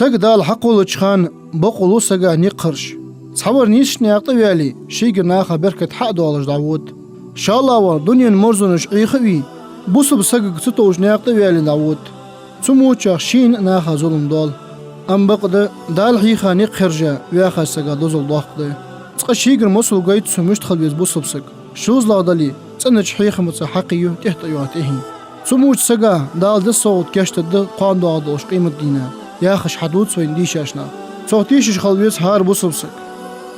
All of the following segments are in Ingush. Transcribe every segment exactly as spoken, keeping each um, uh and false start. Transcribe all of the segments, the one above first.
Саг Дала хьакхоллача хана бокъо лу сага никъ хержа. Цхьавар нийсача наькъа тӀа ваьле, шийгара наха беркат хьа а доалаш дӀавода. ШоллагӀвар дунен марзонаш Ӏеха а вий, бусалба сагага ца товш наькъа тӀа ваьле дӀавода. Цу мочах шийна а наха а зулам доал. Амма бакъда, Дала хьийха никъ хержа, ваьхача сага дозал доккха да. Цкъа шийгара масал гойт цо мишта хила веза бусалба саг. ШозлагӀа дале, цӀенача хьехамца хьакхийю, тӀехьа тӀайоагӀа тӀехье. Цу моча сага Дала деза совгӀат кийчдаьд кхоана доагӀа долча къематдийнахьа, яхаш хьадувц вайна дийшача наха. Цох тешаш хила веза хӀара бусалба саг.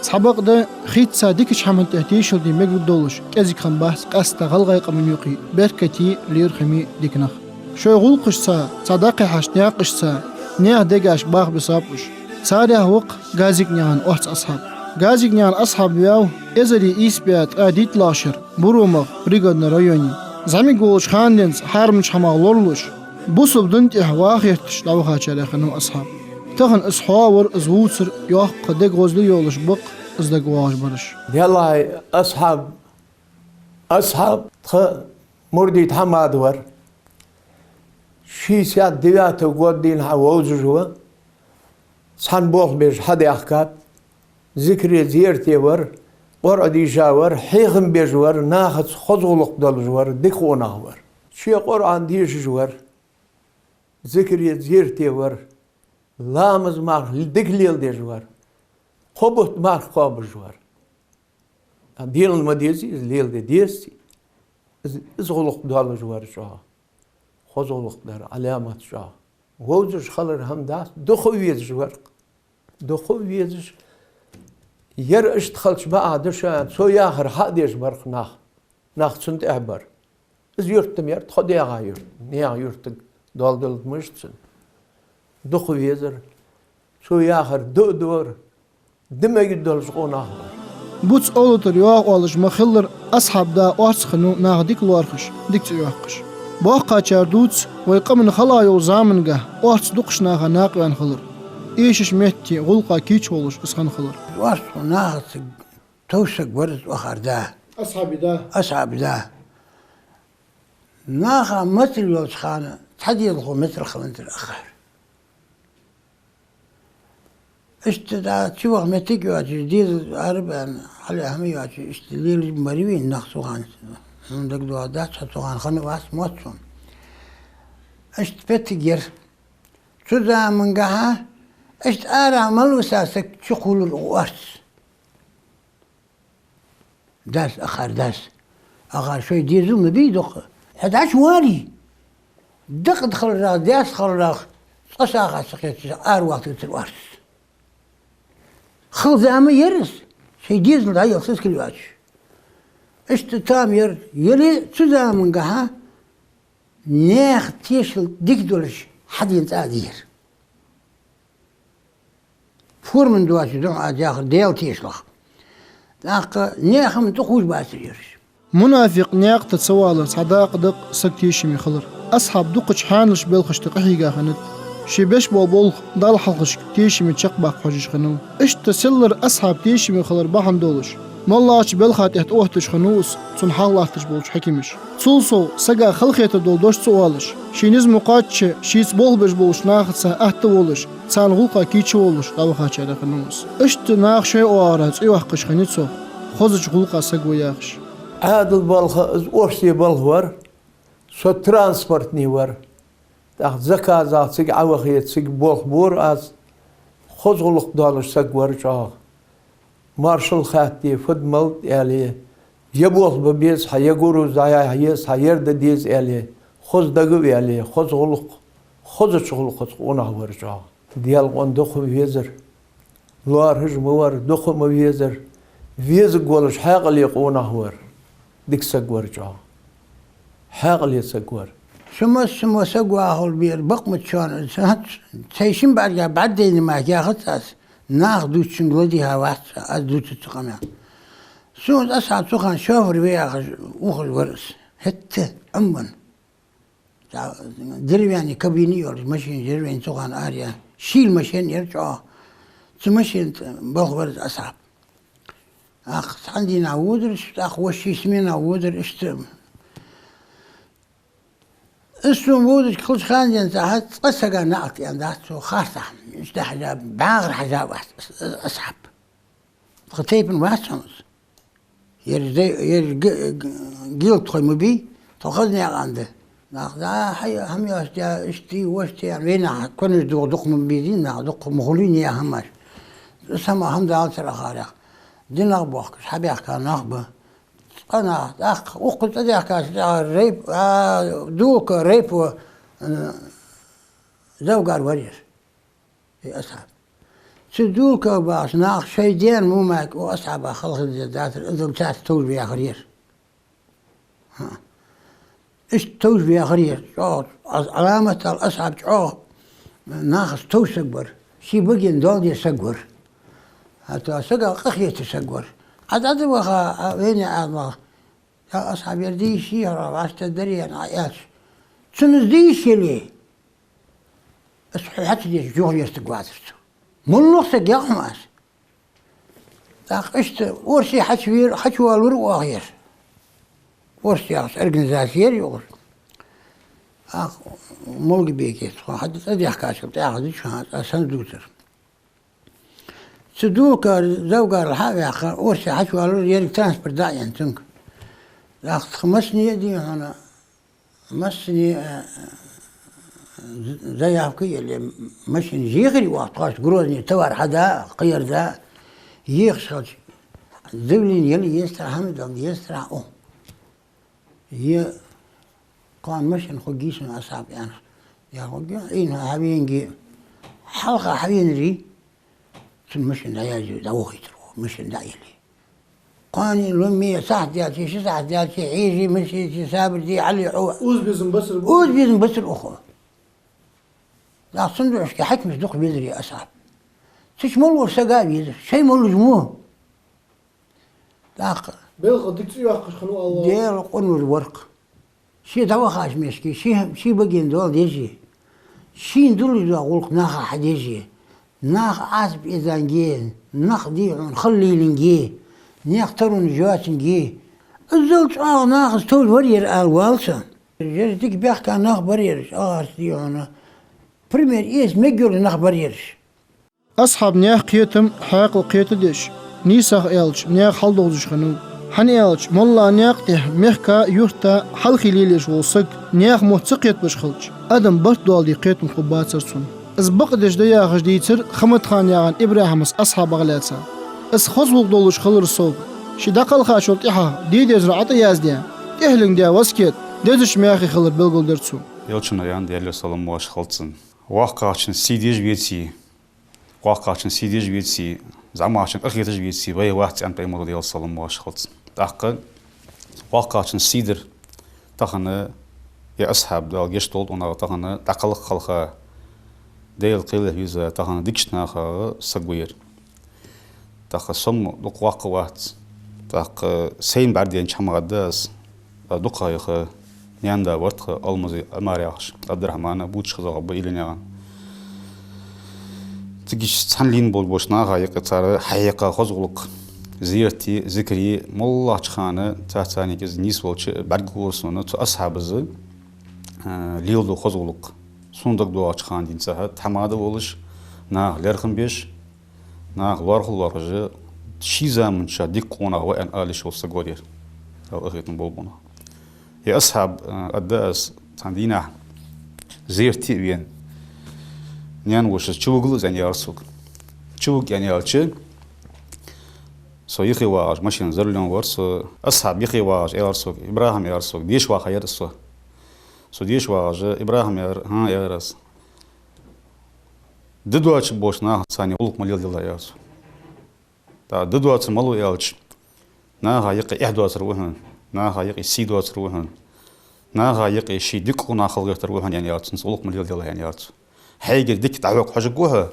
Цхьабакъда, хица дикача хӀаман тӀа тешал де мегаш долаш, кӀезига хиннабац къаьстта гӀалгӀай къаман юкъе беркате, лоархӀаме дика нах. Шоай гӀулакхашца, цхьа дӀакхихьача наькъашца наьха дегашка баха бисаб уж. Царех ва-кх Газикнаькъан Орца Асхьаб. Газикнаькъан Асхьаб ваьв эзар ийс бӀаь ткъаь дийтлагӀча шера Буромах, Пригородни районе. ЗӀамига волча хана денз хьарамча хӀамах лоралуш, бусалба дина тӀехьа ваха гӀерташ дӀавахачарех хиннав Асхьаб. Тахан из хьоавар, из вувцар йоккха дегагӀозал йолаш ба-кх из дагавоагӀаш бараш. Деллахьа, Асхьаб, Асхьаб тха мурдий Тхьамада вар. Шестьдесят девятого года дийнахьа вовзаш ва. Цхьана болх беш хьадаьхкад. Зикаре, зерате вар, Къуръан дийша вар, хьехам беш вар, нахаца хоза гӀулакх долаш вар, дика къонах вар. Ший Къуръан дешаш вар, зикаре, зерате вар, ламаз марха дика леладеш вар, кхо бутт марха кхоабаш вар. А делан ма дезий, из леладе дезаций. Из, из гӀулакх долаш вар чӀоагӀа. Хоза гӀулакх дар Ӏаламат чӀоагӀа. Вовзаш хилар хӀама дац, дукха везаш вар. Дукха везаш. Ер иштта хилча бакъахьа да шоана, цо яхар хьа а деш бар-кх нах. Нах цунна тӀехьа бар. Из юрт-м яр тхо даьгӀа юрт, наьха юртага доал даларгда мишта цунна. Дукха везар, цо яхар ду а дора, де мегаш долаш къонах вар. Буц овлатара йоагӀа оалаш ма хиллара, Асхьаб да Орца хиннав наха дика лоархӀаш, дика цӀи йоаккхаш. Боккхачар дувц вай къаман хала йолча замангахьа Орца дукхача наха накъаваьнна хилар. Эшача метте гӀулакха кийча волаш из хинна хилар. Орца нахаца товш саг вар из, укхар да. Асхьаба да. Асхьаба да. Наха мацал йолча хана цхьа дезалхо мацал хиннадир укхар. Иштта да, цу ваха моттиг йоацаш, дезал арабаьнна, хьале хӀама йоацаш, иштта лелаш мара вийна нах цу хана. ХӀама дагадоагӀаргдац, цхьа цу хана хиннавац мотт сона. Иштта моттиг яр. Цу замангахьа иштта ара мел виса саг чукхувлар Орца. Дас, укхар дас. Укхар шоай дезал ма бий дукха. Хьо дӀачувале, дакъа да хиларах, даьсса хиларах, цкъа сагӀа ца кхеташ, аравоалийтар Орца. Хала зама яр из, шоай дезал дӀаелла сискал йоацаш. Иштта там яр, яле а цу замангахьа наьха тешал дика долаш хьадена цӀа а дийхар. Пурман доацаш духьа а дехар Даьла тешалах. ТӀаккха наьха-м тӀакхувш бацар ераш. Мунафикъ наькъа тӀа ца валар цхьа дакъа да-кх саг тешаме хилар. Асхьаб дукхача хьанала белхашта къахьийга хиннад. Ше беш бола болх Далла хьалхашка тешаме чакхбаккха хьожаш хиннав. Иштта селлара Асхьаб тешаме хилар бахьан долаш, моллагӀча белха тӀа тӀаотташ хиннав из, цунна хьалха латташ болча хьакимаша. Цул сов, сага халахетар дола дош ца оалаш, ший низ ма кхоачча, шийца болх беш болча нахаца атта а волаш, царна гӀулакха кийча а волаш, дӀавахачарех хиннав из. Иштта наха шоай оагӀорахьа цӀи йоаккхаш хиннай цох, хозача гӀулакха саг ва яхаш. Ӏаьдала балха, из офисе балха вар, со транспортни вар. ТӀаккха заказах цига Ӏовахе, цига болх бора аз, хоза гӀулакх долаш саг вар чӀоагӀа. Маршал хатте, фуд-малад аьле, е болх бе беза хьа, е гуруз дӀаяхьа еза хьа, ер де деза аьле, хоза дага а ваьле, хоза гӀулакх, хозача гӀулакхаца къонах вар чӀоагӀа. Даьла къона дукха ма везар, лоархӀаш ма вар, дукха ма везар, везаргволаш хьаькъале къонах вар, дика саг вар чӀоагӀа. Хьаькъале саг вар. Шо масса мо саг вахалбе, бакъ ма да шоана, цхьа-, цхьа шин бӀаргех бӀаргадайна мара яхац аз. Наха дувцачунга ладийгӀа вац, аз дувцача къамаьл. Сона Асхьаб цу хана шофер ва яхаш ухаш вар из. ХӀаьта Ӏомавенна. Цхьа деревянный кабина йолаш машен, деревянный, цу хана араяь. Шийла машен яр чӀоагӀа. Цу машен тӀа балха вар из Асхьаб. ТӀаккха цхьан дийнахьа водар, тӀаккха вож ший сменах водар, иштта. Из сона водача хилча хана денз цхьа цкъа сага наӀалт аьнна дац цо харцахьа. Иштта хьажа, бӀаьгӀара хьажа вац Асхьаб. Тха тайпан вац хьона из. Ер зай-, ер г-, г-, гил тхой ма бий, тхо хаза наькъан да. Нах, да, хьай, хӀама йоацаш да, иштта, вешта, вайнаха конаш дукха ма безий, нах дукха ма хулий, яха хӀамаш. Сама хӀама далацар ахарех. Динах бохкаш, хьабаьхка нах ба. Цкъа нах, тӀаккха, укхаза цӀадаьхкача тӀехьа райп-, а, дулка, райпо, а, Завгар вар ер. Э, Асхьаб. Цу дулка бахаш нах шоай даьна мумайк у Асхьаба халхадер дацар, из царца товш ваьхар ер. ХӀа. Иштта товш ваьхар ер. ЧӀоагӀа, аз Ӏаламат ала Асхьаб чӀоагӀа нахаца товш саг вар. Ший баген доал деш саг вар. ХӀаьта сага къахеташ саг вар. Ӏа дӀа да ваха, а, вайна Ӏа ваха. Я Асхьаб, ер дийша хьара, вӀаштӀа даре аьнна Ӏа аьлча. Цунна из дийша яле, аз хьо хьачудеш, жоьгӀа вер саг вацар цо. МоллагӀа саг яхь хьона аз. ТӀаккха иштта орси хьачувер-, хьачувалар оаха ер. Орси яхаш организаци яр юкъара. ТӀаккха моллагӀа беке, тхо хьа цӀадаьхкачул тӀехьагӀа дича хьа цӀа санна дувцар. Цу дулка Завгарал хьа а ваьккха, орси хьачувалар, еррига транспорт дӀа а енна цунга. ТӀаккха тха массане а дий хьона, массане а, заявка а еле, машин жихари вахт, тхоаш Грозне товар хьада, кхыярда, ехаш хилча, заявлени яла еза тара, хӀама дала еза тара, о. Е, кхоана машин хургья сона, Асхьаб, аьнна. Я хургья, Ӏийна хьавенгья. Хьалха хьавенарий, цун машин дӀаязъю, дӀавохийтар ву, машин дӀаели. Кхоана ломме сахьат даьлча, ши сахьат даьлча, хьежий, машинчи, сабар де, Ӏали, Ӏу. Узбизм бацар бу. Узбизм бацар ухо. ТӀаккха цун духьашка хьакимаш дукха везар, я Асхьаб. Цу чу моллагӀа сага а везар, шоай моллаш мо. ТӀаккха. Белха дика цӀи йоаккхаш хиннав Аллахӏа. Даьла къиношта вар-кх. Ше дӀавахача метте, ше, ший баген доал деш а, шийна дуллаш дола гӀулакх наха хьадеш а, нах Ӏазап эцанга, нах дий хьона хала лелаенга, наьха таронаш йоацанга. Иззал чӀоагӀа нахаца товш вар ер ала валац. Ер дика баьхка нах бар ераш, чӀоагӀа дий хьона. Пример эца мегаш йола нах бар ераш. Асхьаб наьха кхетам, хьаькъал кхетадеш, нийсагӀа аьлча, наьха хьалдовзаш хиннав. ХӀана аьлча, моллагӀа наькъа тӀа, мехка, юрта хьалхе лелаеш вола саг наьха мотт ца кхетабеш хилча, адам барт доаладе кхетам хургбацар цунна. Из бакъдеш да яхаш дийцар Хаматханаькъан Ибрахьима Асхьабах лаьца. Из хоза гӀулакх долаш хилар сов, ше дӀакхалхачул тӀехьагӀа де дезар ӀотӀаяздаь, тӀехьленг даь васкет дезача мехе хилар белгалдир цо. Элчано аьннад, Даьлера салам-моаршал хилда цунна: «ВоккхагӀчун сий деш веце, воккхагӀчун сий деш веце, зӀамагӀчун къахеташ веце, вай вац», — аьннад Пайхамаро, Даьлера салам-моаршал хилда цунна. ТӀаккха воккхагӀчун сий дар тахан, я Асхьаб, Дала гешт долда хьона, тахан дӀакхалха-кхалха, Даьла кхеле веза, тахан дикача нахах саг ва ер. ТӀаккха со-м дукха воккха вац. ТӀаккха сайна бӀаргадайнача хӀамах да аз, аз дукха ха яха, наьна-да вар тха, Алмазий Ӏумар яхаш, Ӏабдрахьман, бувцаш хозагӀа ба Ӏилинаькъан. Цига цхьана лийнна болаш болча наха юкъе цар хьаькъа хоза гӀулакх, зерате, зикре, моллагӀча хана царца цхьана юкъе из нийсвелча бӀаргагур сона цу Асхьабас, а, леладу хоза гӀулакх. Сона дагадоагӀача хана денз цхьа тхьамада волаш, наха лерхӀам беш, наха лоархӀа лоархӀаш, ший заман чу дика къонах ва аьнна ала йиш йола саг вар ер. Дала къахетам болба хьона. Ер Асхьаб, а, аргда аз, цхьан дийнахьа зерате а вена, наьна-вошас: «Чу вигал из», — аьнна, аьлар сога. «Чу вига», — аьнна аьлча, со юхе вагӀаш, машина за рулем вар со, Асхьаб юхе вагӀаш, аьлар сога: «ИбрахӀим, — аьлар сога, — деша вагӀа хьо, ер со». Со деша вагӀаш: «ИбрахӀим, — аьлар, — хӀа, — аьлар аз, — де доацаш болча нахаца цхьана гӀулакх ма леладелахь», — аьлар сога. ТӀаккха де доацар малув аьлча, наха юкъе эхь доацар ва хьона, наха юкъе сий доацар ва хьона, наха юкъе ший дика къонах хила гӀертар ва хьона, аьнна, аьлар цунца, гӀулакх ма леладелахь, аьнна, аьлар цо. Хьайгара дика дӀахьокха хьожаргва хьо,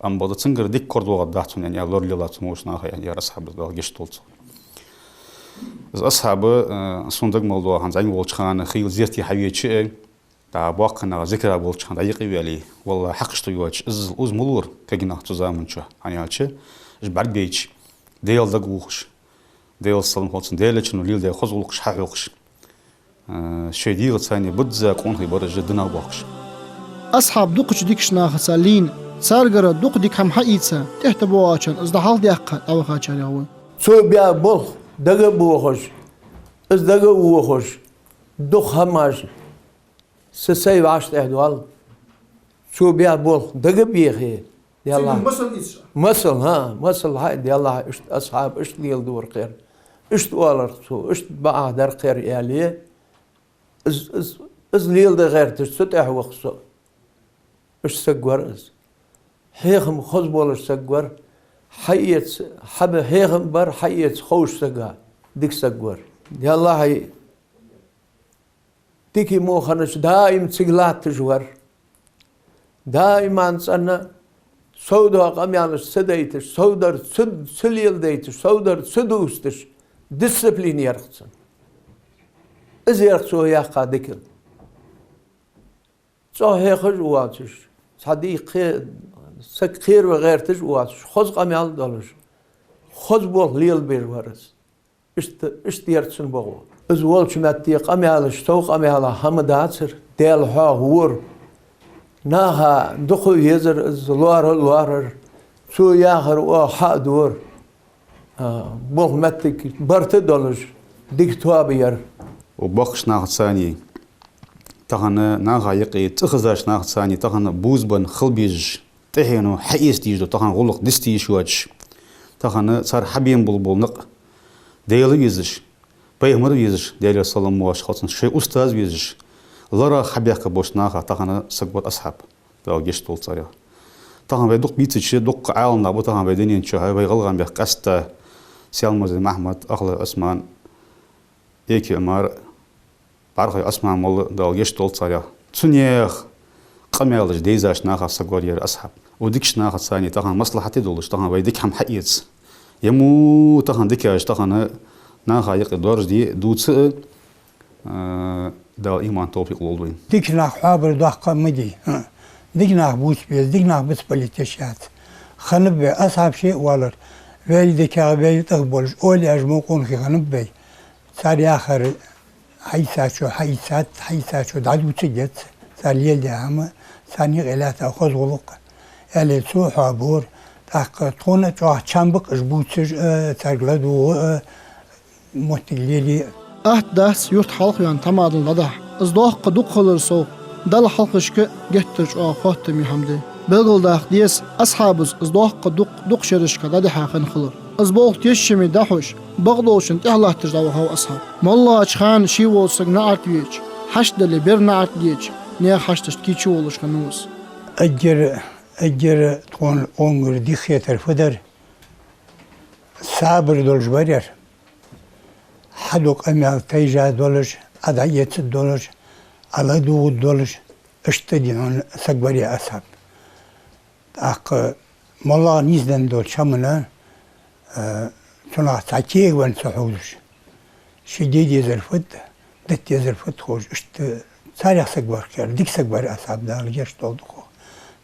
амма бакъда цунгара дика кора доагӀаргдац хьона, аьнна, аьлар, лоралелар цу моллагӀча наха, аьнна, аьлар Асхьабас, Дала гешт долда цунна. Из Асхьаб, э, сона дага мел доагӀа, хӀанз зӀамига волча хана хийла зерате хьавеча, э, дӀа боккхий нах зикара болча хана дӀаюкъе а ваьле, валлахӀи, хьакхашта йоацаш, из, из ма лора кагий нах цу заман чу, хӀана аьлча, уж бӀаргабайча, Даьла дагавоаккхаш, Даьла салам хилда цунна, Даьла Элчано леладаь хоза гӀулакхаш хьахьокхаш, Э, шоай дегӀаца царна бизза къонахий бар уж динах боахкаш. Асхьаб дукхача дикача нахаца лийнна, царгара дукха дика хӀама хьаийца, тӀехьа тӀабоагӀачарна из дӀахьалхадаьккха дӀавахачарех ва. Цо баь болх дага а бохаш, из дага а вохаш, дукха хӀамаш са сай вӀаштӀехьадоал. Цо баь болх дага а бехе, Даьллахь. Цига масал ийца. Масал, хӀа, масал хьа, Даьллахь, иштта асхьаб, иштта леладора кхер. Иштта оалар цо, иштта бакъахьа дар кхер, аьле. Из, из, из леладе гӀерташ, цу тӀехьа ваха со. Иштта саг вар из. Хьехам хоза болаш саг вар. Хьаэца, хьаба хьехам бар, хьаэца ховш сага. Дика саг вар. Даьллахь, дика мо хиннача даим цига латташ вар. Даиман цӀена совдола къамаьлаш ца дайташ, совдар ца, ца леладайташ, совдар ца дувцаш, дисциплина яр цун. Из яр цо яьккха дикал. ЦӀогӀа хьехаш а воацаш, цхьа дийха кхе-, саг кхераве гӀерташ а воацаш, хоза къамаьл а долаш, хоза болх лелабеш вар из. Иштта, иштта яр цун бокъо. Из волча метте къамаьлаш, сов къамаьлах хӀама дацар, Даьла хьоахавора. Наха дукха везар из, лоархӀа а лоархӀар, цо яхар оаха хьа а дора. А, болх моттиг барт а долаш, дика тоаба яр. Укх боккхийча нахаца цхьана, тахан наха юкъе цӀихезача нахаца цхьана, тахан бувзабенна хила безаш, тӀехьено хьаэца дезаш да, тахан гӀулакх диста йиш йоацаш, тахан цар хьабена бола, бола никъ Даьла везаш, пайхамар везаш, Даьлера салам-моаршал хилда цунна, шоай устаз везаш, ларах хьабаьхка болча наха тахан саг вар Асхьаб, Дала гешт долда царех. Тахан вай дукха бийцача, дукха Ӏаламнах ба тахан вай дунен чухь, вай гӀалгӀай мехка къаьстта Сел-Мурзий Махьмад, Ахлой Ӏусман, Эки Ӏумар, БӀархой Ӏусман-молла, Дала гешт долда царех. Цунех къамаьлаш дайзача нахах саг вар ер Асхьаб. Укх дикача нахаца цхьана тахан маслахьате долаш, тахан вай дика хӀама хьаэца. Е мо тахан дикаш, тахан наха юкъе доаржаде, дувца а, Дала иман, товфикъ лолда вайна. Дика нах хьоабар доккха ма дий. Дика нах бувца беза, дика нах бицбалийта йиш яц. Хиннаб вай, Асхьаб ше а оалар: вайл дикагӀа, вайл тӀех болаш, оалаш мо къонахий хиннаб вай. Цар яхар хьаийцачо хьаийцад, хьаийцачо дӀадувцаргьяц, цар леладаь хӀама, царна юкъе лаьттав хоза гӀулакх, аьле, цо хьоабора. ТӀаккха тхона а чӀоагӀа чам ба-кх уж бувцаш а, царга ладувгӀа а, моттиг лелае а. Атта дац юрта хьалхаваьнна тхьамадал дӀадахьа. Из доккха дукха хилар совгӀа, Далла хьалхашка геттара чӀоагӀа хоттаме хӀама да. Белгалдаха деза Асхьабас из доккха дукха дукха шерашка дӀадихьа хинна хилар. Из болх тешаме дӀахьош, бакъдолчунна тӀехьа латташ дӀавахав Асхьаб. МоллагӀча хана ше волча сага наӀарга веча, хьашт дале бер наӀарга деча, наьха хьашташта кийча волаш хиннав из. Эггара, эггара тхона онгара дика хетар фу дар? Сабар долаш вар ер. Хьадола къамаьл тайжа долаш, Ӏа дӀаэца долаш, Ӏа ладувгӀа долаш, иштта дийна саг вар ер Асхьаб. ТӀаккха моллагӀа нийсденна долча хӀамана, э, цунах цхьа кегавенна ца хьувзаш, ше де дезар фуд, дита дезар фуд ховш, иштта царех саг вар-кх ер, дика саг вар Асхьаб, Дала гешт долда укхох.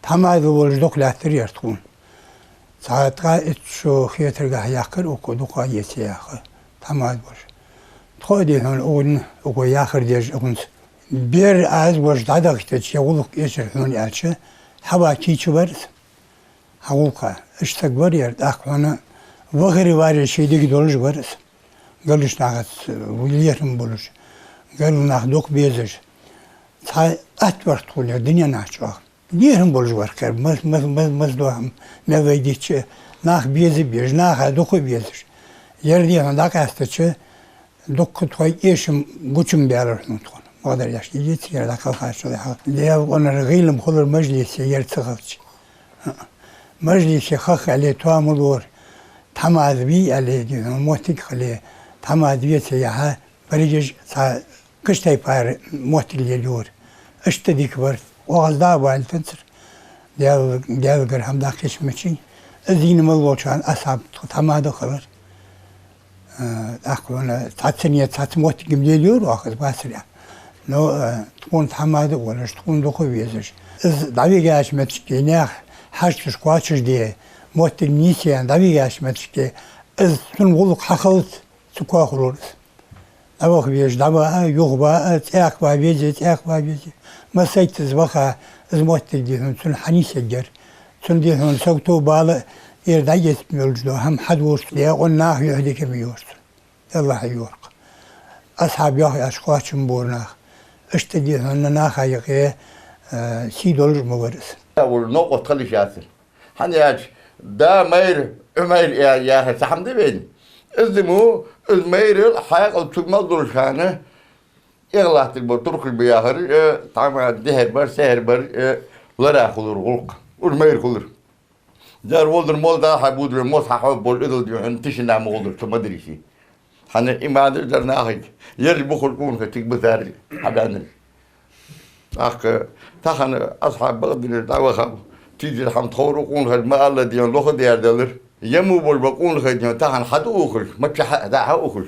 Тхьамада волаш дукха лаьттар ер тхона. Цхьа ткъаь итт шу хетаргахьа яьккхар укхо, дукха а эца яха, тхьамада волаш. Тхо а дий хьона укхунна, укхо яхар деш укхунца: бер Ӏа из волаш дӀадахийтача, е гӀулакх эшар хьона аьлча, хьава кийча вар из хьа гӀулакха. Иштта саг вар ер, тӀаккха хьона вахаре, варе ший дика долаш вар из. Галлача нахаца лерхӀам болаш, галла нах дукха безаш. Цхьа атта вар-кх тхона ер дунен чухь чӀоагӀа. ЛерхӀам болаш вар-кх ер, маз-, маз-, маз-, маза дола хӀама мел вай дийцача, нах беза а безаш, наха дукха а безаш. Ер дий хьона дӀакъаьстача, дукха тхоай эшам гучам баьлар хьона тхона. Бакъдар еш дийца, ер дӀакхалхачул тӀехьагӀа Даьла къинара гӀийлам хулар мажлисе ер ца хилча. Мажлисе хах аьле тоам лора, тхьамада вий аьле, дий хьона, моттиг хиле, тхьамада вецаре яхьа, берригаш цхьа кхыча тайпара моттиг лелайора. Иштта дика вар. Оаха из дӀа а валийтанзар, Даьла, Даьлагара хӀама дӀакхаьчача мичай, из дийна мел волча хана Асхьаб тхо тхьамада хилар. Э, тӀаккха хьона цхьацца не, цхьацца моттиг-м лелайора оаха из, бацар аьнна. Но, э, тхона тхьамада а волаш, тхона дукха а везаш, из дӀавигача метте, наьха хьашташ кхоачашде, моттиг нийсъенна дӀавигача метте, из цун гӀулакх хьахилац, цу коа хулар из. ДӀаваха веза, дӀаваха, юха ваха, цӀаьхха ваха веза, цӀаьхха ваха веза. Массайтта из ваха, из моттиг дий хьона цунна хьанийсъергьяр. Цунна дий хьона сагото бала а, эр дӀаэцна мел ду, хӀама хьадувцаш, декъон наха юхь дика ма йора цунна. Аллахьа йора-кх. Асхьаб йоах аьлча кхоачам бора нах. Иштта дий хьона наха юкъе, э, сий долаш ма вар из. Вай новкъост хила йиш яцар. ХӀана аьлча, да майра, Ӏу майра я-, яхар цхьа хӀама да вайна. Из мо, из майрал хьаькъал цу мел долча хана, эгӀа латтаргбар туркхаш ба яхар, э, тхьамада дехьара бар, сехьара бар, э, лара хулар гӀулакх. Уж майра хулар. Дера волдар мол да хьа будар, мос хьа хьо бол идал дий хьона тишина ма гӀолдар цу мадресе. ХӀана иман дар нахага, ераш бухар къонахий цига бисар хьабаьннараш. ТӀаккха тахан асхьаб бакъдинараш дӀавахав, тидзар хӀама тховра къонахий ма алла дий хьона лоха дер далар. Е мо болаш ба къонахий дий хьона тахан хьатӀаухаш, маччахьа а дӀа хьаухаш.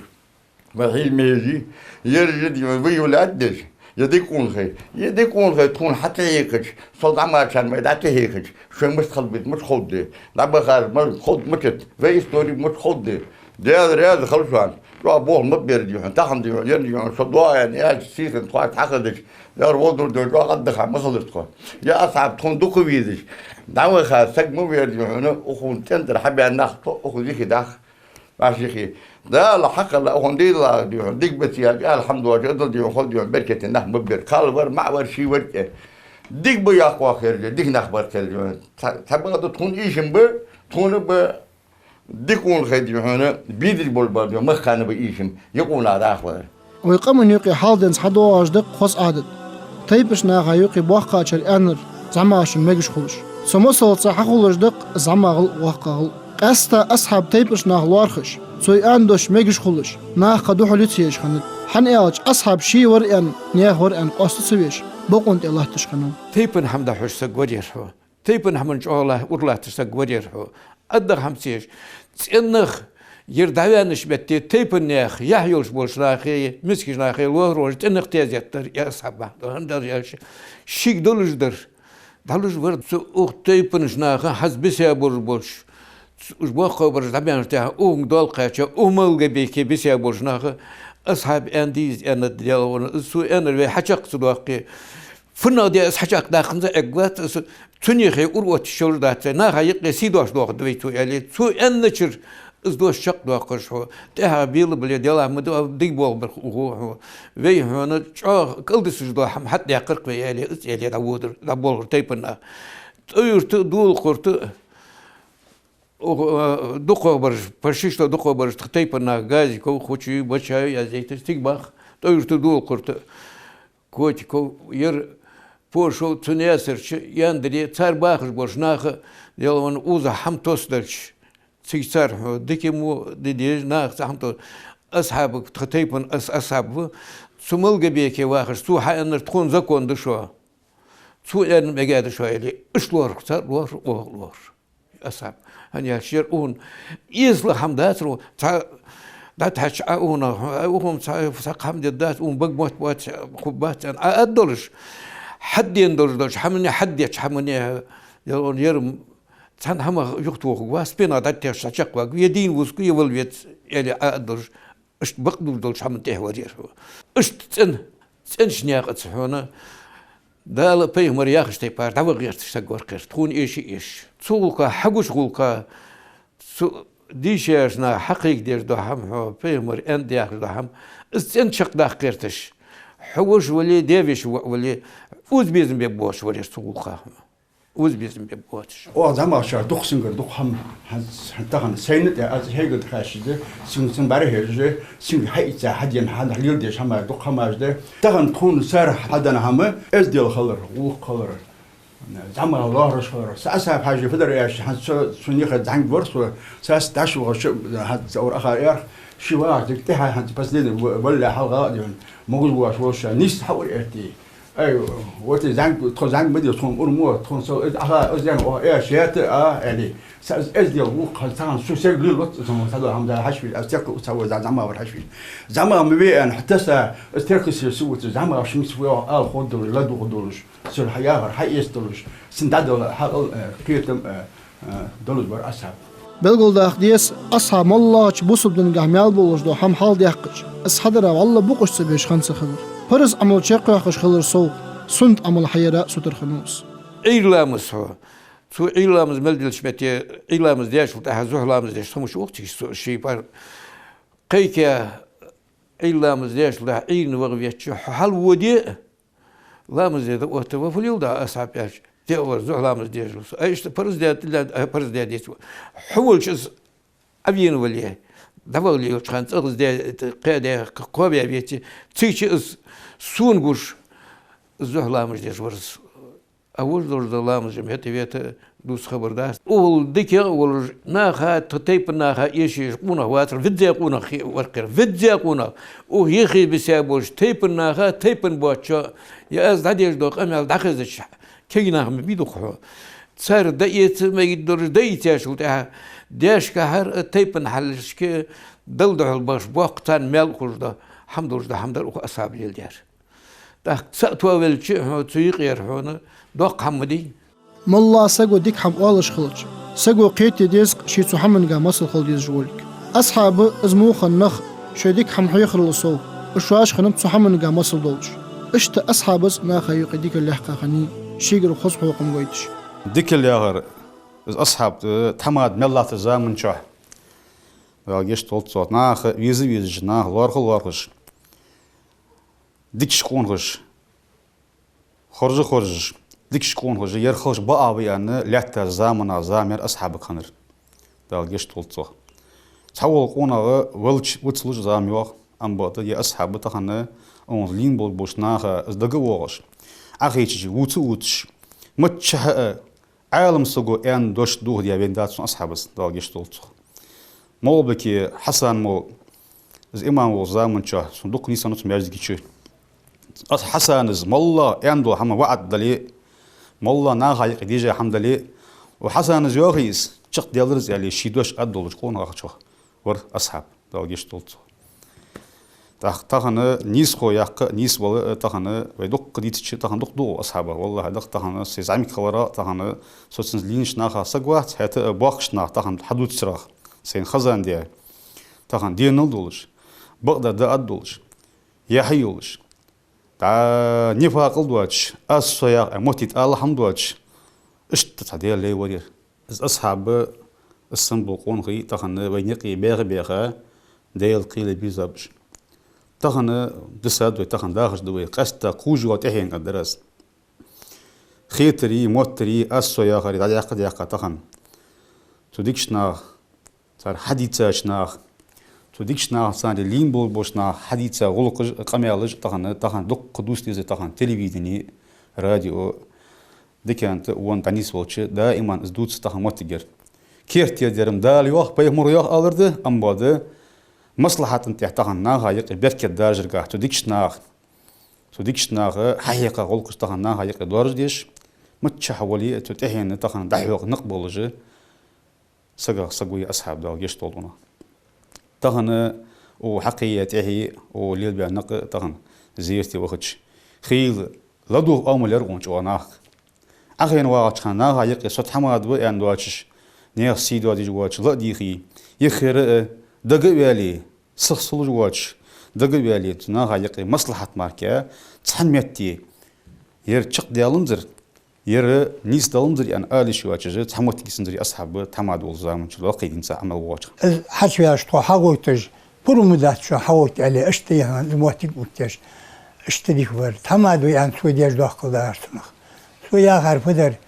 Ва хьийла мехаш, ераш дий хьона выявлять деш, е дика къонахий, е дика къонахий тхона хьатӀахьекхача, сол дӀа мачан май дӀатӀахьекхача, шоай мишта хила беза, мишта ховргда, дӀабахар ма ховргда мачат, вай истори мишта ховргда. Даьла раьза хилва шоана, чӀоагӀа болх ма бер дий хьона, тахан дий хьона, ер дий хьона, со доагӀа аьнна аьлча, сийсара тхоаш хьахадача, дера волдар дий хьона, чӀоагӀа къаддаха ма хилар тхо. Е асхьаб тхона дукха везаш, дӀаваха саг ма вер дий хьона, укхун цӀен тӀара хьабаьнна нах тхо, укхун зихи дах. Машихи. Дала хьакхелла, укхун дийла дий хьона, дика ба ца яьлча, алхьамдулиллахӀ, адал дий хьона, хол дий хьона, беркате нах ма бир. Кхалла вар, маӀа вар, ший вар, э. Дика ба йоаккхаш хир, дика нах бар хир. Цхьа, цхьабакъда тхона ийшам ба, тхона ба дика къонахий дий хьона, бийдаж болаш бар дий хьона, махкана ба ийшам, юкъуна даха вар. Вай къаман юкъе хьалденца хьадоагӀаш да-кх хоза Ӏадат. Тайпан наха юкъе боккхагӀчар аьннар зӀамагӀашта мегаш хулаш. Цу масалца хьахулаш да-кх зӀамагӀал а, воккхагӀал а. Къаьстта асхьаб тайпан нах лоархӀаш, цо аьнна дош мегаш хулаш, наха кхы духьале ца еш хиннад. ХӀана аьлча асхьаб ше вар аьнна, наьха вар аьнна къоаста ца веш, бокъон тӀа латташ хиннав. Тайпан хӀама дӀахьош саг вар ер хьо. Тайпан хӀаман чӀоагӀа ура латташ саг вар ер хьо. Аддах хӀама ца еш. ЦӀен нах, ер дӀаваьннача метте тайпан наьха, яхь йолаш болча наха, мискача наха лоархӀаш, цӀен нах тезет дар, е асхьаб бахьан дар, хӀана дар аьлча, шийга долаш дар. ДӀалуш вар цу укх тайпан наха хьаз бисабур болаш. Уж боккхагӀбараш дӀабаьнначул тӀехьагӀа, укхунга доал кхаьча, укх Малгобеке бисабур болча наха асхьаб аьнна деза аьннад, Даьла вана, из цо аьннар вай хьачакх ца доаккхе. ФуннагӀа де из хьачакхдаккха ца эггвац, из цунна хье ура отташ йолаш дац, наха юкъе сий дош доахаргда вай цо аьле. Цо аьнначар из дош чакхдоаккхаш хьо, тӀехьагӀа белабале, делахь ма ду, дика болх бар хьона. Вай хьона чӀоагӀа кӀалдисаш дола хӀама хьатӀадоаккхар-кх вай аьле, из аьле дӀаводар, дӀаболхар тайпан нах. ТӀой-Юрта а, Долакха-Юрта а, укх, э, дукхагӀбараш, почти что дукхагӀбараш тха тайпан нах, Газиков, Хучи, Бачаев, Язитов, цига бах, ТӀой-Юрта а, Долакха-Юрта а. Котиков, ер Пошов, цу Наьсарча, Яндаре, цар бахаш болча наха, Даьла вана, укхаза хӀама тоссадалча, цига цар хьо дика мо де деза, наха цхьа хӀама то-, асхьабага тха тайпан ас-, асхьаб ва, цу Малгобеке вахаш, цо хьааьннар тхона закон да шоана. Цо аьннар мегаргда шоана аьле, иштта лоархӀар цар, лоархӀар, оаха лоархӀар. Асхьаб. ХӀана аьлча ер укхун эсала хӀама дацар, цхьа дӀатӀахьеча Ӏа укхунах, Ӏа укхун цхьа, цхьа хӀама дергдац, укхун бага мотт боацаш, хургбац аьнна, Ӏа аргдолаш, хьадена долаш долча хӀамане, хьадеча хӀамане, ер, ер цхьан хӀамах юхатохаргвац, спина дӀатӀатехача чакхваргва, е дийна вусаргва, е вала веза, аьле Ӏа аргдолаш. Иштта бакъдолаш долча хӀаман тӀехьа вар ер хьо. Иштта цӀен-, цӀенача наькъаца хьона Дала, пайхамара яхача тайпара дӀаваха гӀерташ саг вар-кх ер, тхона эша а эшаш. Цу гӀулакха, хьагуча гӀулакха, цу дийшача наха хьакхайкадеш дола хӀама хьо, пайхамара аьннад яхаш дола хӀама, из цӀена чакхдаккха гӀерташ. Хьо воша вале, даь-веший воӀ вале, укхаза безам бергбоацаш вар ер цу гӀулакха хьона. Укхаза безам бергбоацаш. Оаха зӀамагӀчар дукха сингара дукха хӀама, хӀанз, хӀанз тахан сайна тӀа аз хьегар тӀа хаьшшизе, синга цун бӀарахьежа, синга хьаийца, хьадена, хьа-, хьалеладеш хӀамаш дукха хӀамаш да. Тахан тхона цар хьадена хӀама эздел хилар, гӀулакх хилар, зӀамагӀа лоархӀаш хилар. Са Асаф-Хьажи фу дар аьлча, хӀанз цо, цун юхе зӀамига вар со, цас дӀачувахача, хӀанз цӀаур аха эрх, ши вагӀаш дика тӀехьа, хӀанз последний в-, валле хьалха а дийна, могаш воаш волаш, нийсса хьаур эртий. Ай, вот и зӀамига, тхо зӀамига ма дий, тхона ур мо, тхона со, из Ӏаха, из ян, о, э, шета, а, аьле. Са из эздел ву, хьан цхьан су саг лил вот, цхьан садо хӀама дар хьашвил, аз терка у цхьа вай зӀа-, зӀамагӀвар хьашвил. ЗӀамагӀ ма ве аьнна, хӀаьта са, из терка се су ву, зӀамагӀ шимс ву, ал ход дулу, ла дугу дулуш. Сир хьаяхар, хьаэс дулуш. Син дадал, хьал, э, кхетам, э, э, дулуш бар Асаф. Белгалдаха деза, асхьаб моллагӀча бусалба дингахь маьл болаш дола хӀама хьалхадаьккхача, из хьадар вӀалла букъаш ца беш хинна ца хилар. Парз Ӏамал чакхйоаккхаш хилар сов, суннат Ӏамал хьаяра сутара хиннав из. Ӏуйра ламаз хьо. Цу Ӏуйра ламаз мел диллача метте, Ӏуйра ламаз дечул тӀехьагӀа зухьа ламаз деш хӀамаш укх цигаш со ший пар. Кхайка Ӏуйра ламаз дечул тӀехьагӀа Ӏуйрийна ваха везача, хьо хьалводе а, ламаз де да отта ва фу лел да асхьаб аьлча, де вар зухьа ламаз деш ва со. Ай, иштта парз де, тилла, ай, парз де деций. Хьо волча из Ӏавена вале, дӀаваха лелача хана цӀагӀа из де, кхы де, кхо бе веце, цигача из сона гуш, зухьа ламаз деш вар из. А вож долаш да ламаз жим хӀета-вета дус хабар дац. Укхул дикагӀа а волаш, наха, тха тайпан наха эшаш къонах вацар, визза къонах хи-, вар кхер, визза къонах. Укх ехи биса болаш, тайпан наха, тайпан боацачо, я аз дӀадеш дола къамаьл дӀахезача, кегий нах ма бий дукха хьо. Цар даэца мегаш долаш, даийцачул тӀехьагӀа, дешкахьара а тайпан хьалашка Далла духьал бахаш боккха царна маьл хулаш да, хӀама долаш да, хӀама дар укх асхьаб леладаьр. ТӀаккха цаӀ тоавелча а хьона, цу юкъера хьона доккха хӀама ма дий. Молла саго дика хӀама оалаш хилча, саго кхета деза-кх ше цу хӀаманга масал хила дезаш волга. Асхьаб из муха нах шоай дика хӀама хьехарал сов, уж шоаш хиннаб цу хӀаманга масал долаш. Иштта асхьабаца наха юкъе дикал лаьхка хиннай, шийгара хоза хьехам гойташ. Дикал яхар, из асхьаб, э, тхьамада мел латтача заман чухь, Дала гешт долда цох, наха веза-везаш, наха лоархӀа-лоархӀаш, дикача къонахаша, хоржа-хоржаш, дикача къонахаша, ер халкъаш бакъахьа ба аьнна, лаьттача заманах зама яр асхьабага хиннар. Дала гешт долда цох. Цхьавола къонах велча, вицлуш зама йоагӀа, амма бакъда ер асхьаб тахан укхунца лийнна болаш болча наха из дага а воагӀаш, Ӏохайчача вувца а вувцаш, миччахьа а Ӏалам саго аьнна дош дохадаь венна дац цу асхьабаца, Дала гешт долда цох. Молбике Хьасан-молла, из имам волча заман чухь, цун дукха нийсхо хиннад цу маьждига чу. Из Хьасана из моллагӀа аьнна дола хӀама ваӀад дале а, моллагӀа наха юкъе дийша хӀама дале а, укх Хьасана из йоахий из, чакхдаьлар из аьле, ший дош аргдолаш къонахчох вар асхьаб, Дала гешт долда цох. ТӀаккха тахан нийсхо яккха а, нийсвала а тахан вай дукха дийцача, тахан дукха да укх асхьабах, валлахӀи, дакъа тахан сай зӀамига хиларах, тахан со цунца лийннача нахах саг вац, хӀаьта а боккхийча наха тахан хьадувцарах сайна хезандаь, тахан денал долаш, бакъдар даа а долаш, яхь а йолаш, дӀа нифакъал доацаш, аз со яха а моттиг тӀа ала хӀама доацаш, иштта цхьа Даьла лай вар ер. Из асхьаб, из санна бола къонахий тахан вайна юкъе баьха-баьха, Даьла кхеле безаб уж. Тахан дисад вай, тахан дахаш да вай, къаьстта кхувш йола тӀехьен кӀал дар из. Хетари, моттари, аз со яхари дӀадаьккха-даьккха тахан цу дикача наха, цар хьадийцача наха, цу дикача наха, царел лийнна болаш болча наха хьадийца гӀулакхаш а, къамаьлаш а тахан, тахан дукха дувца деза тахан телевидени, радио, диканца а, вонца а дӀанийсвелча, даиман из дувца тахан моттиг яр. Керттера дер-м Дала йоах, пайхамаро йоах алар да, амма бакъда маслахьата тӀа тахан наха юкъе беркат даржаргахьа цу дикача наха, цу дикача наха хьахьекха гӀулакхаш тахан наха юкъе доаржадеш, миччахьа вале а цу тӀехьенна тахан дӀахьокха никъ болаш а, сагах саг ва ер асхьаб, Дала гешт долда цох. Тахан укх хьакхеяь тӀехье, укх лелабаь никъ тахан зерате вахача, хийла ладувгӀа оамал яр укх чӀоагӀа нахага. Ӏохайна вагӀача хана наха юкъе со тхьамада ва аьнна доацаш, наьха сий доадеш воацаш ла а дийхе, юххера а дага а ваьле, сихсалуш воацаш дага а ваьле, цу наха юкъе маслахьат мара цхьан метте ер чакхдаьланзар, ер нийсдаланзар аьнна ала йиш йоацаш, цхьа моттиг йисанзар ер асхьаб тхьамада волча заман чу лакхе динца Ӏамал воацаш. Из хьачувеча тхо хьагойташ, пурам дац шоана хьагойта аьле, иштта яхар из моттиг оттаеш, иштта дика вар. Тхьамада ва аьнна цо деш доаккхал дагӀар цунах. Цо яхар фу дар,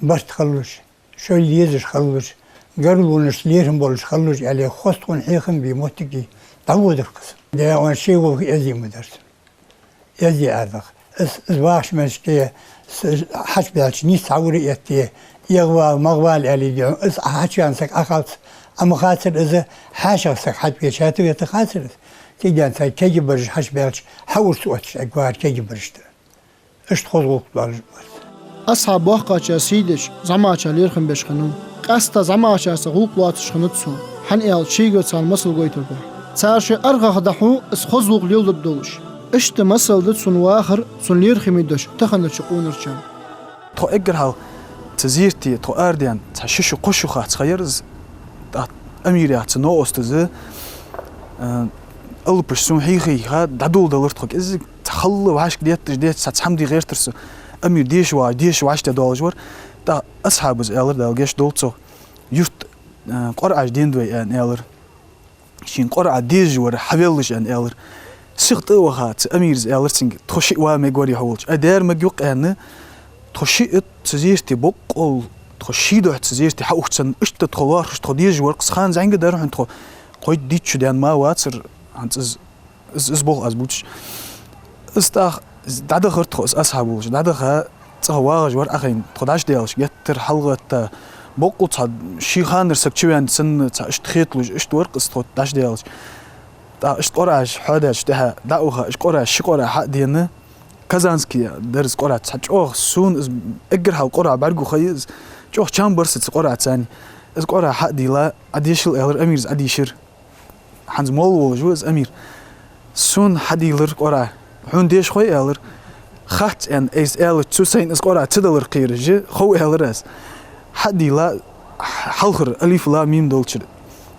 барт хилалаш, шоайла езаш хилалаш, гаргалонашца лерхӀам болаш хилалаш аьле, хоза тхона хьехам бе моттиг дӀаводар-кх из. Даиман ший гӀулакх эздий ма дар цун. Эздий аргда-кх. Из, из вахаш мел шке, с-, хьачубаьлча нийсса хьавар а этте, эгӀавала, магӀавала аьле дий хьона, из хьачувена саг Ӏохалца, Ӏа ма хацар из, хьаьшах саг хьатӀавеча, хьатӀавета хацар из. Цигара цхьа кегий бараш хьачубаьлча, хьаурс отташ эггара кегий барашта. Иштта хоза гӀулакх долаш вар. Асхьаб боккхача сий деш, зӀамагӀчоа лерхӀам беш хиннав. Къаьстта зӀамагӀчарца гӀулакх лоацаш хиннад цо, хӀана аьлча шийгара царна масал гойтар духьа. Цар шоай аргӀах дӀахьу из хоза гӀулакх леладар долаш. Иштта масал да цун вахар, цун лерхӀаме дош таханарча къонарчарна. Тхо эггара хьалха цу зерате тхо арадаьнна цхьа ши шу, кхо шу хац ха яр из. Амир яхача новкъостаза, э, алапаш сона хьийха-хьийха дӀадоладелар тхо. КӀезига цхьа хала вӀашкадетташ, детташ, цхьа цхьа хӀама де гӀертар со. Амир деша вагӀаш, деша вӀаштӀехьадоалаш вар. ТӀаккха Асхьабас аьлар, Дала гешт долда цох: «Юрта, э, КъорӀаш денад вай», — аьнна, аьлар. Шийна КъорӀа дезаш вар хьавеллаш, аьнна, аьлар. Сиха тӀа а ваха, цу Амирас аьлар цунга: «Тхо шиъ ва мегаргвий хьо волча?» «Ай, дера мегаргва-кх», — аьнна. Тхо шиъ, цу зерате боккъал, тхо ший духьа цу зерате хьаухаш санна, иштта тхо лоархӀаш, тхо дезаш вар-кх. Из хан зӀамига дар хьона, тхо кхойтта-дийтта шу даьнна ма вацар, хӀанз из, из, из болх аз бувцаш. Из тӀаккха дӀадахар тхо, из Асхьаб волаш. ДӀадаха, цӀагӀа вагӀаш вар Ӏохайна, тхо дӀачудаьлча, геттара хьалгӀатта, боккъал цхьа ший ханара саг чувенна санна, цхьа иштта хеталуш, иштта вар-кх из тхо дӀачудаьлча. ТӀаккха иштта КъорӀаш хьоадаьчул тӀехьагӀа дӀа а ваха, иштта КъорӀа, ши КъорӀа хьа а денна, Казанский дар из КъорӀа, цхьа чӀоагӀа сона из эггара хьалха КъорӀа бӀаргагу ха я из, чӀоагӀа чам бар са цу КъорӀаца. Из КъорӀа хьа а дилла, Ӏодешал, аьлар, Амирас Ӏодийшар. ХӀанз молла волаш ва из Амир. Сона хьадийлар КъорӀа. Хьона деша хой, аьлар. Хац, аьнна, айса аьлча, цо сайна из КъорӀа ца далар кхераш, хов, аьлар аз. Хьадийла, хьалхара алиф, лам, мим долчара.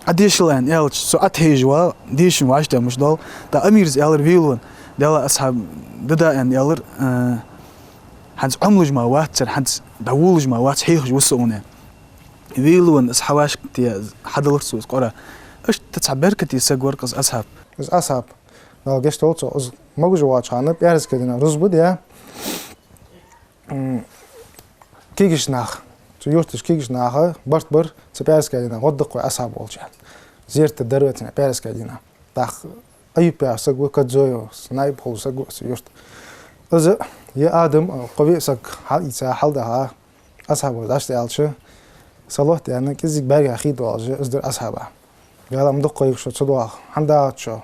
Ӏодешал, аьнна, аьлча, цо Ӏотехьайжа вагӀа, дешаш вӀаштӀехьа мишта доал. ТӀаккха Амирас аьлар велавенна: «Даьла Асхьаб, дада, — аьнна, аьлар, — э, хӀанз Ӏомалуш ма вац цар, хӀанз дӀаволалуш ма вац, хьехаш ва со цунна». Велавенна из хьавӀашкадайта хьадалар цо из КъорӀа. Иштта цхьа беркате саг вар-кх из Асхьаб. Из Асхьаб, Дала гешт долда цох, из могаш воацача хана, пӀаьраска дийнахьа рузба даь, м, кагийча наха, цу юртарча кагийча наха барт бар, цу пӀаьраска дийнахьа гӀо даккха вай Асхьаб волча. Зерат дар вай цунна пӀаьраска дийнахьа. ТӀаккха Аюп яха саг ва, Кодзоев, наиб хул саг ва цу юрта. Из, е Адам, кхо-виъ саг хьалъийца, хьалдаха, Асхьабо дӀачудаьлча, салот даьнна, кӀезига бӀаргех хий доалаш из дир Асхьаба. Даьла, ма дукха гӀо йийгӀа шо, ца доагӀа, хӀана дагӀац шо,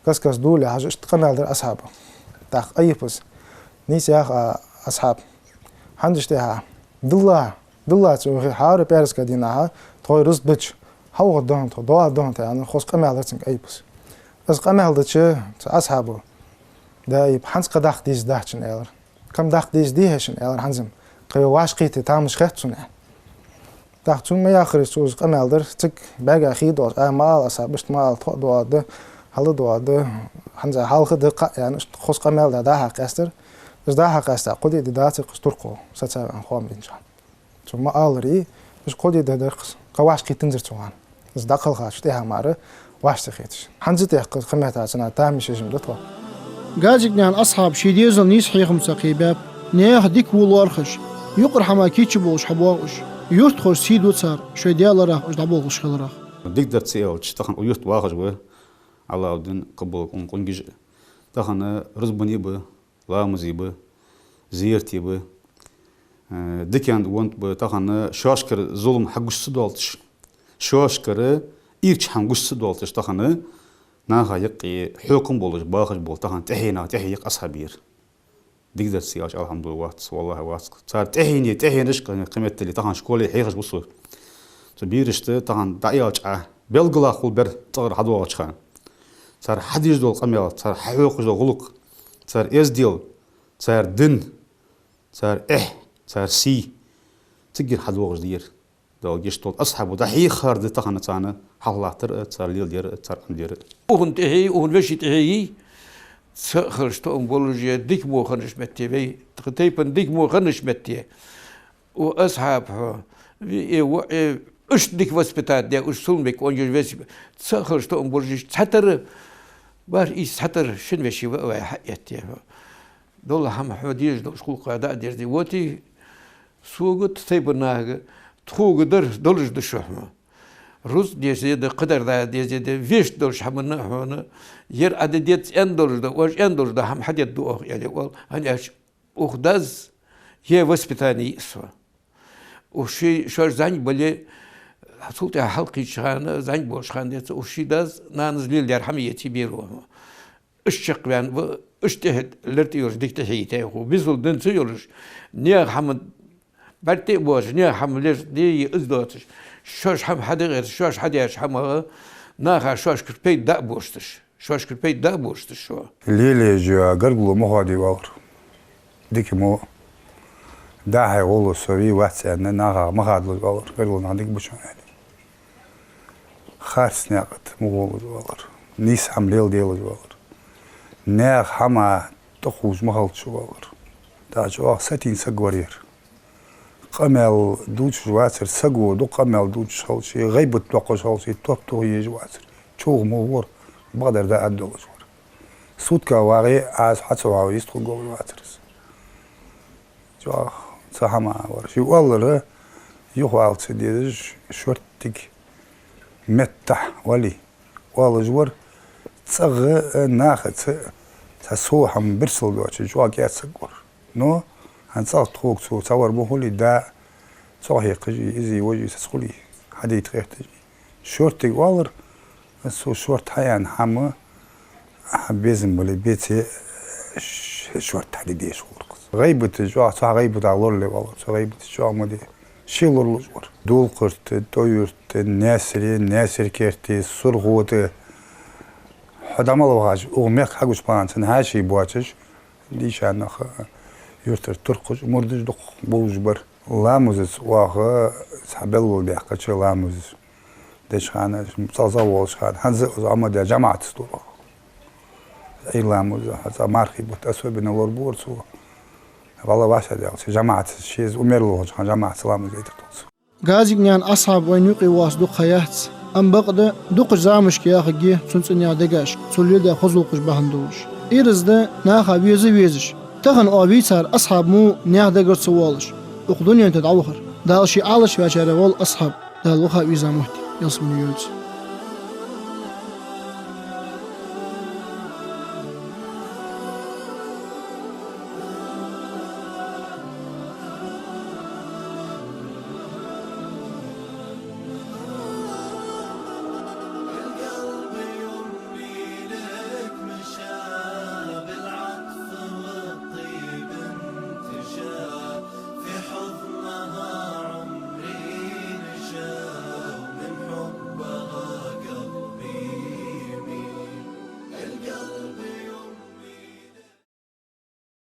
каст-каста дола, яхаш, иштта къамаьл дир Асхьаба. ТӀаккха Аюпас: «Нийса яха, Асхьаб, хӀанз иштта хьа, дилла, дилла цу хи хьара пӀаьраска дийнахьа, тхо рузба дича, хьалгӀа дохна тхо, доагӀа дохна тхо», — аьнна, хоза къамаьл дир цунга Аюпас. Из къамаьл дича, цу Асхьабо: «Да, Аюп, хӀанз кхы даккха дезаш дац шун», — аьлар. «Кхы-м даккха дезаш дий хьона шун, — аьлар, — хӀанз-м. Кхы йола вӀашагӀкхетар тамаш хет сона». ТӀаккха цунна ма яххара, цо из къамаьл дир, цига бӀаргех хий доалаш: «Ай, ма ала, Асхьаб, иштта ма ала, тхо а доагӀаргда, хьал а доагӀаргда, хӀанз хьалха да кхаъ», — аьнна, иштта хоза къамаьл даь дӀа-хьа къаьстар. Из дӀа-хьа къаьста, кхо-диъ ди дацар-кх из туркхо сацаваьнна хоам беннача хана. Цо ма аллара, из кхо-диъ ди дар-кх из, кхы вӀашагӀкхийттанзар цо хьона. Из дӀакхалхача тӀехьа мара вӀаший ца хеташ. ХӀанз тӀехьа кхы, кхы метта цунах тамаш еш ма да тхо. Газикнаьна Асхьаб ший дезала нийса хьехам ца кхебаьб. Наьха дика во лоархӀаш, юкъара хӀама кийча болаш хьабоагӀаш, юртахошта сий ду цар, шоай даьларах, уж дӀаболхаш хиларах. Дика дар ца аьлча, тахан укх юрта вахаш ва Ӏалауддин, Къабул, Къун-, Къунгиж. Тахан рузбане ба, ламазе ба, зерате ба. Э, дикан вант ба, тахан шоашкара зулам хьагуш ца доалаш, шоашкара ийрча хӀама гуш ца доалаш, тахан наха юкъе хьокхам болаш бахаш бола, тахан тӀехьенах тӀехье я-кх Асхьаб ер. Дика дар ца аьлча, алхьамдулиллахӀ, вац, валлахӀи, вац. Цар тӀехьене тӀехьенаш кхы-, кхы меттел тахан школе хьехаш ва со. Цу берашта тахан дӀааьлча Ӏа, белгала хул бер цӀагӀара хьадоагӀача хана. Цар хьадеш дола къамаьл, цар хьахьокхаш дола гӀулакх, цар эздел, цар дин, цар эхь, цар сий. Цигара хьадоагӀаш да ер. Дала гешт долда, Асхьабо дӀахьехар да тахан царна хьалхалаттар а, цар леладер а, цар Ӏомадар а. Укхун тӀехье, укхун веший тӀехье йий, цхьа а хилча тоам болаш я, дика во хиннача метте вай, тха тайпан дика во хиннача метте. О, Асхьаб хьо, ви-, э, во, э, уж дика воспитать даь, уж сулмек онжаш вес, цхьа а хилча тоам болаш я, цхьатарра, бархӀ-ийс цхьатарра шин веший ва а вай хьаэтте хьо. Дола хӀама хьо дезаш долаш гӀулакх дӀа а дерзаде. Вот и сога, тайпан нахага, тхога дар долаш да шо хьона. Рузкъа дезаде да, кхыдар дӀа дезаде да, вешта долча хӀаманна а хьона, ер Ӏа де деза аьнна долаш да, оаш аьнна долаш да, хӀама хьадергда оаха, аьле оал, хӀана аьлча укх дас е воспитание йиъ со. Уж шоай, шоаш зӀамига бале, цул тӀехьа хьалкхийча хана, зӀамига болча хана денз, уж ший дас, нанас леладаьр хӀама еце беро хьона. Уж чакхваьнна ва, уж тӀехье лерг тӀайолаш дика тӀехье йитай хьона. Бусалба дин ца йолаш, наьха хӀама бӀарга тӀа а боацаш, наьха хӀама леш де а из доацаш, шоаш хӀама хьаде гӀерташ, шоаш хьадаьча хӀамах наха шоашкара пайда дӀа а бошадеш, шоашкара пайда дӀа а бошадеш шо. Лелаеш йола гаргало ма хоадий, оалар. Дика мо дӀа-хьа гӀолла со вий, вац аьнна, нахах ма хадалуш, оалар, гаргало нах дика ба шоана, аьле. Харц наькъа тӀа ма гӀолаш валар, нийса хӀама леладелаш валар, наьха хӀаман тӀахувш ма хилча валар. ТӀаккха чӀоагӀа сатийна саг вар ер. Къамаьл дувцаш вацар, саго дукха къамаьл дувцаш хилча, гӀийбат доаккхаш хилча, топ тоха езаш вацар. Човхаь ма вар, бакъдар дӀааддолаш вар. Сутках вагӀе, Ӏа хьа ца вагӀе, йистхургволаш вацар из. ЧӀоагӀа цхьа хӀама вар. Ший оалар юхавала ца дезаш, шорттига меттахь вале, оалаш вар, цӀагӀа, э, нахаца цхьа сов хӀама бирсал доацаш, чӀоагӀа кӀаьда саг вар. Но хӀанз цӀагӀа тхога цо цхьавар ма хулий, да цӀогӀа хьекхаш, из, вож, саца хулий, хьадийта гӀерташ. Шорттига оалар, цо шортта хьаяьнна хӀама, хьа безам бале, беце, ш-, шортта хьаде дезаш хулар-кх из. ГӀийбаташ чӀоагӀа, цу хьа гӀийбатах лорале валар, цу гӀийбаташ чӀоагӀа ма де. Ше лоралуш вар. Дулкхарта, ТӀой-Юрта, Наьсаре, Наьсар-Керте, СурхотӀе. Хьо дӀа мел вахача, укх мехка хьагуча панцан хьаьший боацаш, дийша нах, юртара туркхаш, мурдаш дукха болаш бар. Ламазаца оаха цхьа беллал даьккхача, ламаз деча хана, цӀагӀа-цӀагӀа волча хана, хӀанз а из Ӏомадаь, жамаӀатаца ду оаха. Ӏуйра ламаз, хӀанз а мархий бутт особенно лорабора цо. ГӀалгӀа вӀашагӀдаьлча, жамаӀатаца, шеза умер лохача хана жамаӀатаца ламаз дайтар тхоца. Газикнаьна Асхьаб вайна юкъе воаца дукха ха яц, амма бакъда дукхача замашка яхаргья цун цӀи наьха дегашка, цо леладаь хоза гӀулакхаш бахьан долаш. Ираз да наха веза а везаш. Тахан оаха вийцар Асхьаб мо наьха дегара ца воалаш, укх дунен тӀа дӀавахар. Дала ший Ӏалашваьчарех воалл Асхьаб, Дала ваха а веза моттиг ялсмале йойла цун.